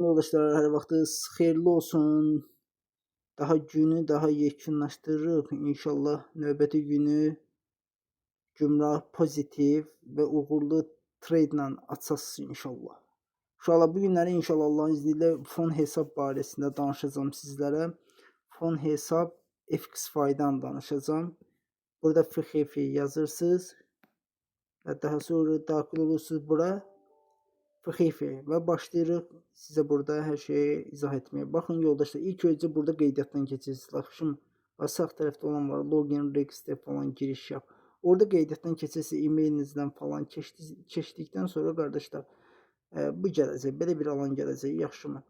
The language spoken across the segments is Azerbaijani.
Yoldaşlar, hər vaxtınız xeyirli olsun. Daha günü daha yekunlaşdırırıq. İnşallah növbəti günü gümrah, pozitiv və uğurlu trade ilə açasınız inşallah. Uşaqlar, bu günləri inşallah Allahın izni ilə fon hesab barəsində danışacağam sizlərə. Fon hesab FXFI-dan danışacağam. Burada FXF yazırsınız və daha sonra daxil olursunuz bura. FXF və başlayırıq sizə burada hər şeyi izah etməyə. Baxın yoldaşlar, ilk öncə burada qeydiyyatdan keçirsiniz. Yaxşımı? Bax, sağ tərəfdə olan var, login, register falan, giriş yap. Orada qeydiyyatdan keçirsiniz, e-mailinizdən falan keçdikdən sonra qardaşlar, bu gələcək, belə bir alan gələcək, yaxşımı?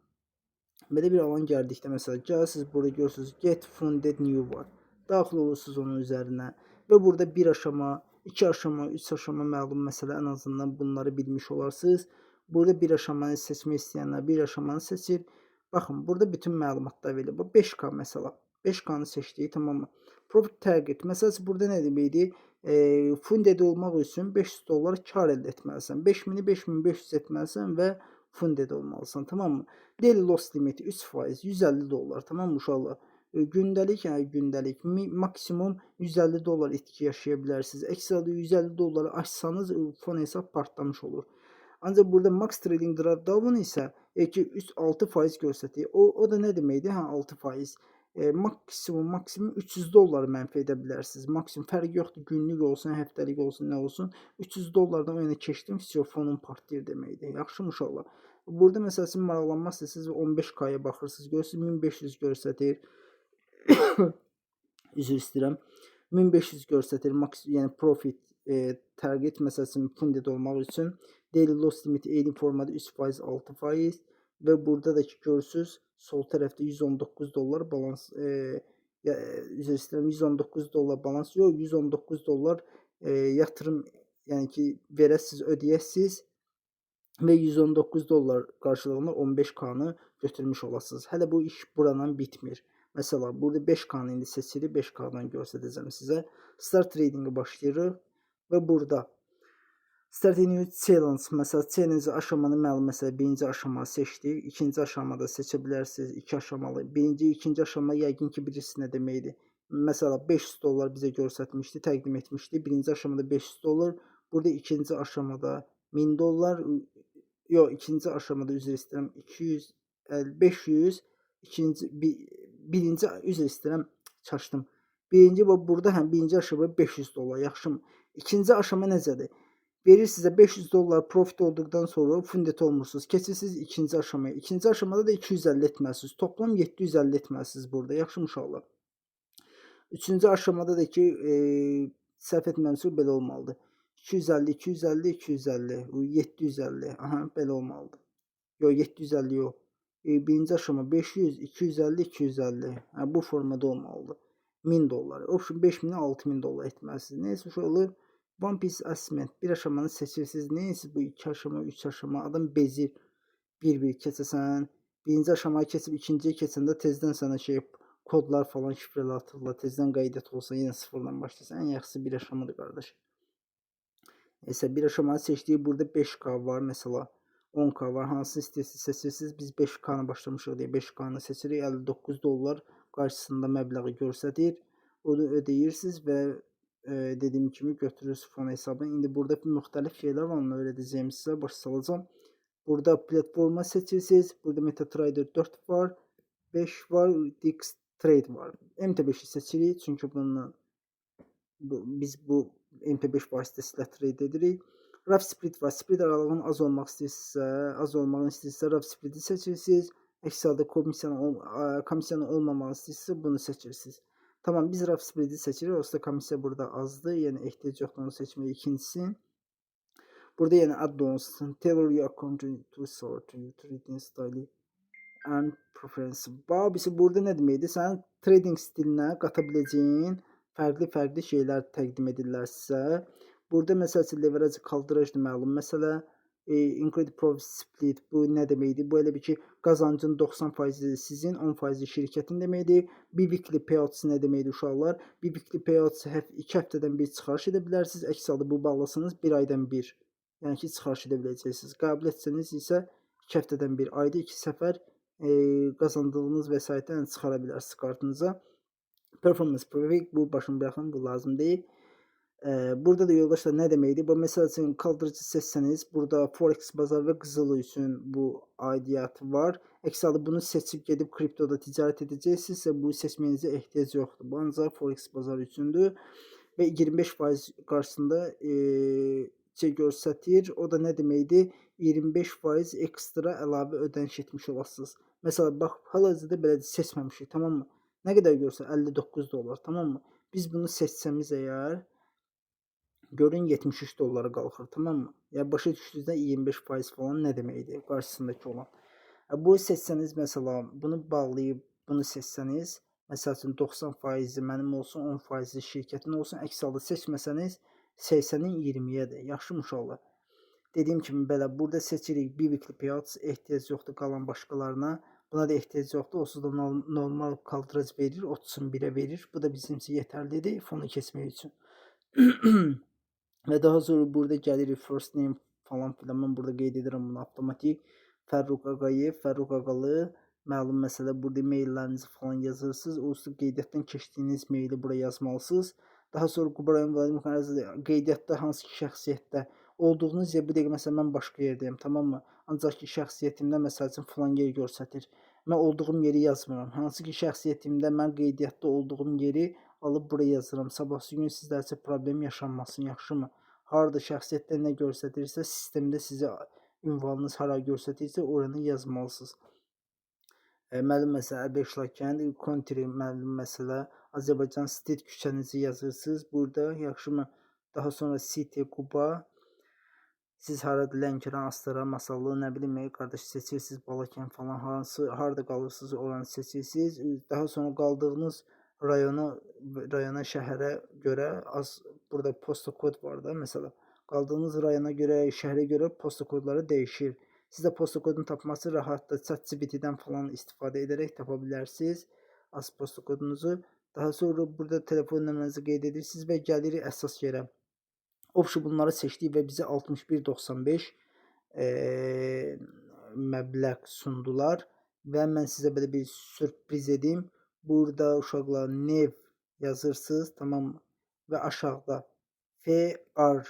Belə bir alan gəldikdə məsələn, gəlirsiniz, burada görürsünüz Get Funded New var. Daxil olursunuz onun üzərinə və burada bir aşama, iki aşama, üç aşama, məlum məsələ, ən azından bunları bilmiş olarsınız. Burada bir aşamanı seçmək istəyənlər bir aşamanı seçir. Baxın, burada bütün məlumatlar verilir. Bu 5K məsələ. 5K-nı seçdik, tamam mı? Profit target. Məsələn, burada nə deməkdir? Funded olmaq üçün 500 dollar kar əldə etməlisən. 5000-i 5500 etməlisən və funded olmalısan, tamam mı? Daily loss limiti 3%, 150 dollar, tamam mı uşaqlar? Gündəlik, yəni gündəlik maksimum 150 dollar itki yaşaya bilərsiniz. Əks halda 150 dolları aşsanız fon hesab partlamış olur. Ancaq burada max trading drawdown isə 2 3 6% göstərir. O da nə deməkdir? Hə, 6%. Maksimum 300 dollar mənfi edə bilərsiniz. Maksimum, fərqi yoxdur, günlük olsun, həftəlik olsun, nə olsun. 300 dollardan o yana keçdim, vəsə fonun partlayır deməkdir. Yaxşımı uşaqlar? Burada məsəl üçün maraqlanmaq istəsiniz, 15K-ya baxırsınız. Görürsünüz, 1500 göstərir. Üzr istəyirəm. 1500 göstərir max, yəni profit target məsəl üçün funded olmaq üçün. Daily loss limit eyni formada 3%, 6% və burada da ki görürsüz, sol tərəfdə 119 dollar balans, ya, üzr istəyirəm, 119 dollar balans yox, 119 dollar yatırım, yəni ki verəsiz, ödəyəsiz və 119 dollar qarşılığında 15K-nı götürmüş olasınız. Hələ bu iş buradan bitmir. Məsəla, burada 5K-nı indi seçirik, 5K-dan göstərəcəm sizə. Start trading-ə başlayırıq və burada Start a new challenge, məsələ challenge aşamanı məlum məsələ, birinci aşama seçdik, ikinci aşamada seçə bilərsiniz, iki aşamalı. Birinci, ikinci aşama yəqin ki bilirsiniz nə deməkdir. Məsələ 500 dollar bizə göstərmişdi, təqdim etmişdi. Birinci aşamada 500 dollar, burada ikinci aşamada 1000 dollar, yox, ikinci aşamada, üzr istəyirəm, 200, 500, ikinci, birinci, üzr istəyirəm, çaşdım. Birinci bu burada həm birinci aşama 500 dollar, yaxşımı? İkinci aşama necədir? Verir sizə 500 dollar, profit olduqdan sonra funded olmursunuz. Keçirsiniz ikinci aşamaya. İkinci aşamada da 250 etməlisiniz. Toplam 750 etməlisiniz burada. Yaxşımı uşaqlar? Üçüncü aşamada da ki, səhv etməmsə belə olmalıdır. 250, 250, 250, 750. Aha, belə olmalıdır. Yox, 750 yox. Birinci aşama 500, 250, 250. Hə, bu formada olmalıdır. 1000 dollar. Option 5000-ə 6000 dollar etməlisiniz. Neyse uşaqlar, One Piece Assessment, bir aşamanı seçirsiniz. Neyse bu iki aşama, üç aşama, adam bezir. Bir-bir keçəsən. Birinci aşamaya keçib ikinciyə keçəndə tezdən sənə şey kodlar falan, şifrələr atırlar. Tezdən qeydiyyat olsa yenə sıfırdan başlayırsan. Ən yaxşısı bir aşamadır qardaş. Neyse, bir aşamanı seçdiyi burada 5K var mesela. 10K var. Hansı istəyirsiniz seçirsiniz. Biz 5K-nı başlamışıq deyə 5K-nı seçirik. 59 dollar qarşısında məbləği göstərir. Onu ödəyirsiniz və dediyim kimi götürürsünüz fon hesabını. İndi burada müxtəlif şeylər var, onu öyrədəcəyim sizə, başa salacağam. Burada platforma seçirsiniz. Burada MetaTrader 4 var, 5 var, DXtrade var. MT5-i seçirik, çünki bununla biz bu MT5 vasitəsilə trade edirik. Rough spread var. Spread aralığının az olmaq istəyirsinizsə, az olmağını istəyirsinizsə rough spread-i seçirsiniz. Əks halda komissiyanın olmamağını istəyirsinizsə bunu seçirsiniz. Tamam, biz rough spread-i seçirik. Onsuz da komissiya burada azdır. Yəni ehtiyac yoxdur onu seçməyə, ikincisi. Burada yəni add-ons, tailor your account to sort your trading style and preference. Babisi burada nə deməkdir? Sənin trading stilinə qata biləcəyin fərqli-fərqli şeylər təqdim edirlər sizə. Burada məsəl üçün leverage kaldıraçdır, məlum məsələ. Increase profit split, bu nə deməkdir? Bu elə bir ki, qazancın 90% sizin, 10% şirkətin deməkdir. Bi-weekly payouts nə deməkdir uşaqlar? Bi-weekly payouts 2 həftədən bir çıxarış edə bilərsiniz. Əks halda bu bağlasanız bir aydan bir. Yəni ki, çıxarış edə biləcəksiniz. Qəbul etsəniz isə 2 həftədən bir, ayda 2 səfər qazandığınız vəsaitdən çıxara bilərsiniz kartınıza. Performance Perfect, bu başını buraxın, bu lazım deyil. Burada da yoldaşlar nə deməkdir? Bu məsəl üçün kaldırıcı seçsəniz, burada Forex bazar və qızıl üçün bu aidiyyatı var. Əks halda bunu seçib gedib kriptoda ticarət edəcəksinizsə, bu seçməyinizə ehtiyac yoxdur. Bu ancaq Forex bazarı üçündür və 25% qarşısında şey göstərir. O da nə deməkdir? 25% ekstra əlavə ödəniş etmiş olasınız. Məsələn, bax, hal-hazırda belə seçməmişik, tamam mı? Nə qədər görsə 59 dollar, tamam mı? Biz bunu seçsəmiz əgər, görün 73 dollara qalxır, tamam mı? Yəni başa düşdünüzdə 25% falan nə deməkdir qarşısındakı olan. Bu seçsəniz məsəla bunu bağlayıb bunu seçsəniz, məsəl üçün 90%-i mənim olsun, 10%-i şirkətin olsun. Əks halda seçməsəniz 80-in 20-yədir. Yaxşı uşaqlar. Dediyim kimi belə burada seçirik biweekly payouts, ehtiyac yoxdur qalan başqalarına. Buna da ehtiyac yoxdur. Onsuz da normal kaldırac verir, 30-un 1-ə verir. Bu da bizim üçün yetərlidir fonu keçmək üçün. Və daha sonra burada gəlirik first name falan filan. Mən burada qeyd edirəm bunu avtomatik. Fərrux Ağayev, Fərrux Ağalı. Məlum məsələ, burada maillərinizi falan yazırsınız. O üstü qeydiyyatdan keçdiyiniz maili bura yazmalısınız. Daha sonra Quba rayon Vladimir qeydiyyatda hansı ki şəxsiyyətdə olduğunuz yer, bu dəqiqə məsələn mən başqa yerdəyəm, tamam mı? Ancaq ki şəxsiyyətimdə məsəl üçün filan yer göstərir. Mən olduğum yeri yazmıram. Hansı ki şəxsiyyətimdə mən qeydiyyatda olduğum yeri alıb buraya yazıram. Sabahsı gün sizlərsə problem yaşanmasın, yaxşımı? Harda şəxsiyyətdə nə göstərirsə, sistemdə sizə ünvanınız hara göstərirsə, oranı yazmalısınız. Məlum məsələ Əlbəşlar kənd, country məlum məsələ Azərbaycan, street küçənizi yazırsınız burada, yaxşımı? Daha sonra city Quba. Siz harada, Lənkəran, Astara, Masallı, nə bilim, qardaş, seçirsiniz, Balakən falan, hansı harda qalırsınız, oranı seçirsiniz. Daha sonra qaldığınız rayona, şəhərə görə az burada posta kod var da, məsələ. Qaldığınız rayona görə, şəhərə görə posta kodları dəyişir. Siz də posta kodunu tapması rahatdır. ChatGPT-dən falan istifadə edərək tapa bilərsiniz az posta kodunuzu. Daha sonra burada telefon nömrənizi qeyd edirsiniz və gəlirik əsas yerə. Option bunları seçdik və bizə 61.95 məbləğ sundular və mən sizə belə bir sürpriz edim. Burada uşaqlar new yazırsınız, tamam mı? Və aşağıda FR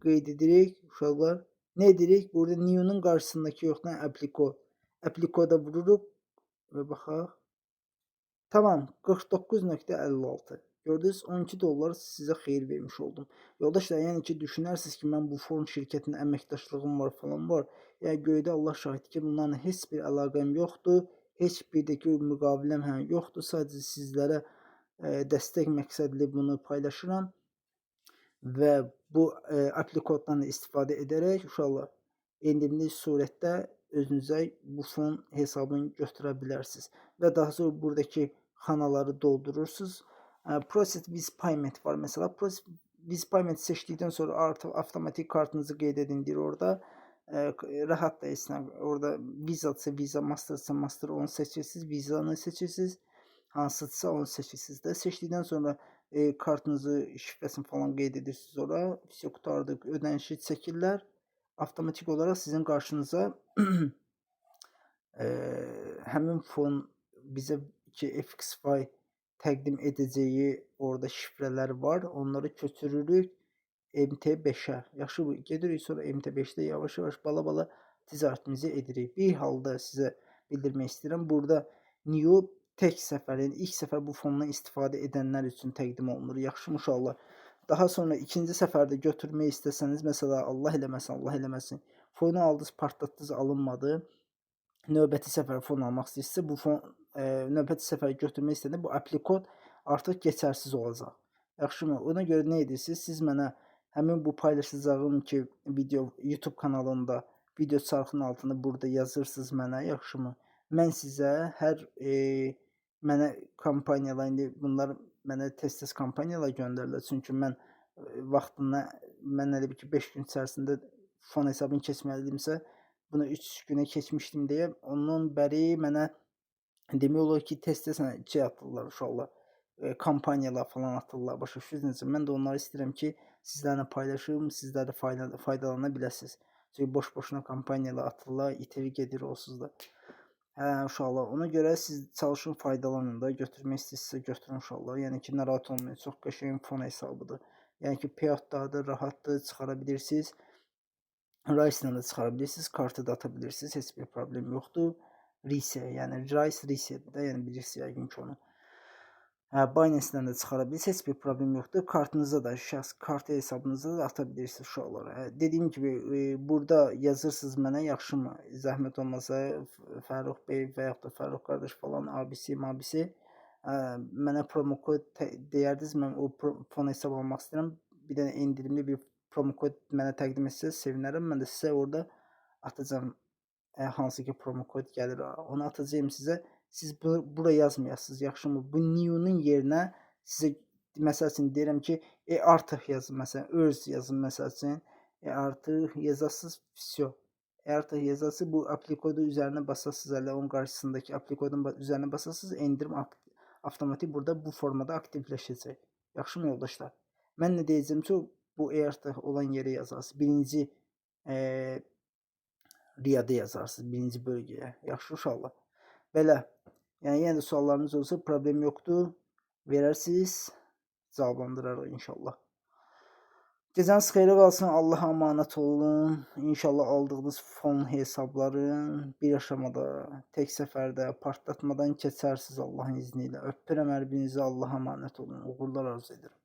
qeyd edirik uşaqlar. Nə edirik? Burada new-nun qarşısındakı yoxdan apply kod. Apply koda vururuq və baxaq. Tamam, 49.56. Gördünüz, 12 dollar sizə xeyir vermiş oldum. Yoldaşlar, yəni ki, düşünərsiniz ki, mən bu fon şirkətinin əməkdaşlığım var falan var. Yəni göydə Allah şahid ki, bunlarla heç bir əlaqəm yoxdur. Heç bir də ki, müqaviləm hə, yoxdur. Sadəcə sizlərə dəstək məqsədli bunu paylaşıram. Və bu apply koddan da istifadə edərək uşaqlar endirimli surətdə özünüzə bu fon hesabını götürə bilərsiniz. Və daha sonra buradakı xanaları doldurursunuz. Proceed with payment var mesela. Proceed with payment seçdikdən sonra artıq avtomatik kartınızı qeyd edin deyir orada. Rahat da esnaf. Orada Visa-dırsa Visa, Master-sa Master, onu seçirsiniz. Visa-nı seçirsiniz. Hansıdırsa onu seçirsiniz də. Seçdikdən sonra kartınızı, şifrəsini falan qeyd edirsiniz ora. Vəsə qurtardı. Ödənişi çəkirlər. Avtomatik olaraq sizin qarşınıza həmin fon bizə ki FXY təqdim edəcəyi orada şifrələr var. Onları köçürürük MT5-ə. Yaxşı, gedirik sonra MT5-də yavaş-yavaş bala-bala ticarətimizi edirik. Bir halda sizə bildirmək istəyirəm. Burada new tək səfər, yəni ilk səfər bu fondan istifadə edənlər üçün təqdim olunur. Yaxşı uşaqlar. Daha sonra ikinci səfərdə götürmək istəsəniz, məsələ Allah eləməsin, Allah eləməsin. Fonu aldınız, partlatdınız, alınmadı. Növbəti səfər fon almaq istəyirsinizsə, bu fon növbəti səfər götürmək istəyəndə bu apply kod artıq keçərsiz olacaq. Yaxşımı? Ona görə nə edirsiniz? Siz mənə həmin bu paylaşacağım ki, video YouTube kanalında video çarxının altında burada yazırsınız mənə, yaxşımı? Mən sizə hər mənə kampaniyalar, indi bunlar mənə tez-tez kampaniyalar göndərirlər. Çünki mən vaxtında, mən elə bil ki 5 gün içərisində fon hesabını keçməliyimsə, bunu 3 günə keçmişdim deyə ondan bəri mənə demək olar ki, tez-tez şey atırlar uşaqlar. Kampaniyalar falan atırlar. Başa düşürsünüz? Mən də onları istəyirəm ki, sizlərlə paylaşım, sizlər də faydalana biləsiniz. Çünki boş-boşuna kampaniyalar atırlar, itirir gedir onsuz da. Hə, uşaqlar, ona görə siz çalışın, faydalanın da, götürmək istəyirsinizsə götürün uşaqlar. Yəni ki, narahat olmayın, çox qəşəng fon hesabıdır. Yəni ki, payoutdadır, rahatdır, çıxara bilirsiniz. Rice ilə də çıxara bilirsiniz, kartı da ata bilirsiniz, heç bir problem yoxdur. Rise, yəni Rice Rise'dir də, yəni bilirsiniz yəqin ki onu. Hə, Binance-dən də çıxara bilirsiniz, heç bir problem yoxdur. Kartınıza da, şəxsi kartı hesabınıza da ata bilirsiniz uşaqlar. Hə, dediyim kimi, burada yazırsınız mənə, yaxşımı? Zəhmət olmasa Fərrux bəy və yaxud da Fərrux qardaş falan, abisi, mabisi, hə, mənə promo kod deyərdiniz, mən o fon hesab almaq istəyirəm. Bir dənə endirimli bir promo kod mənə təqdim etsəniz sevinərəm. Mən də sizə orada atacağam. Hansı ki promo kod gəlir, onu atacağım sizə. Siz bura yazmayasınız, yaxşımı? Bu new-nun yerinə sizə məsəl üçün deyirəm ki, artıq yazın, məsələn, öz yazın, məsəl üçün, artıq yazasınız, vəsyo. Artıq yazasınız, bu apply kodu üzərinə basasınız, hələ onun qarşısındakı apply kodun üzərinə basasınız, endirim avtomatik burada bu formada aktivləşəcək. Yaxşımı yoldaşlar? Mən nə deyəcəm ki, bu artıq olan yerə yazarsınız. Birinci riyada yazarsınız, birinci bölgəyə. Yaxşı uşaqlar. Belə. Yəni yenə də suallarınız olsa problem yoxdur. Verərsiniz, cavablandırarıq inşallah. Gecəniz xeyrə qalsın, Allaha əmanət olun. İnşallah aldığınız fon hesabların bir aşamada, tək səfərdə partlatmadan keçərsiniz Allahın izni ilə. Öpürəm hər birinizi, Allaha əmanət olun. Uğurlar arzu edirəm.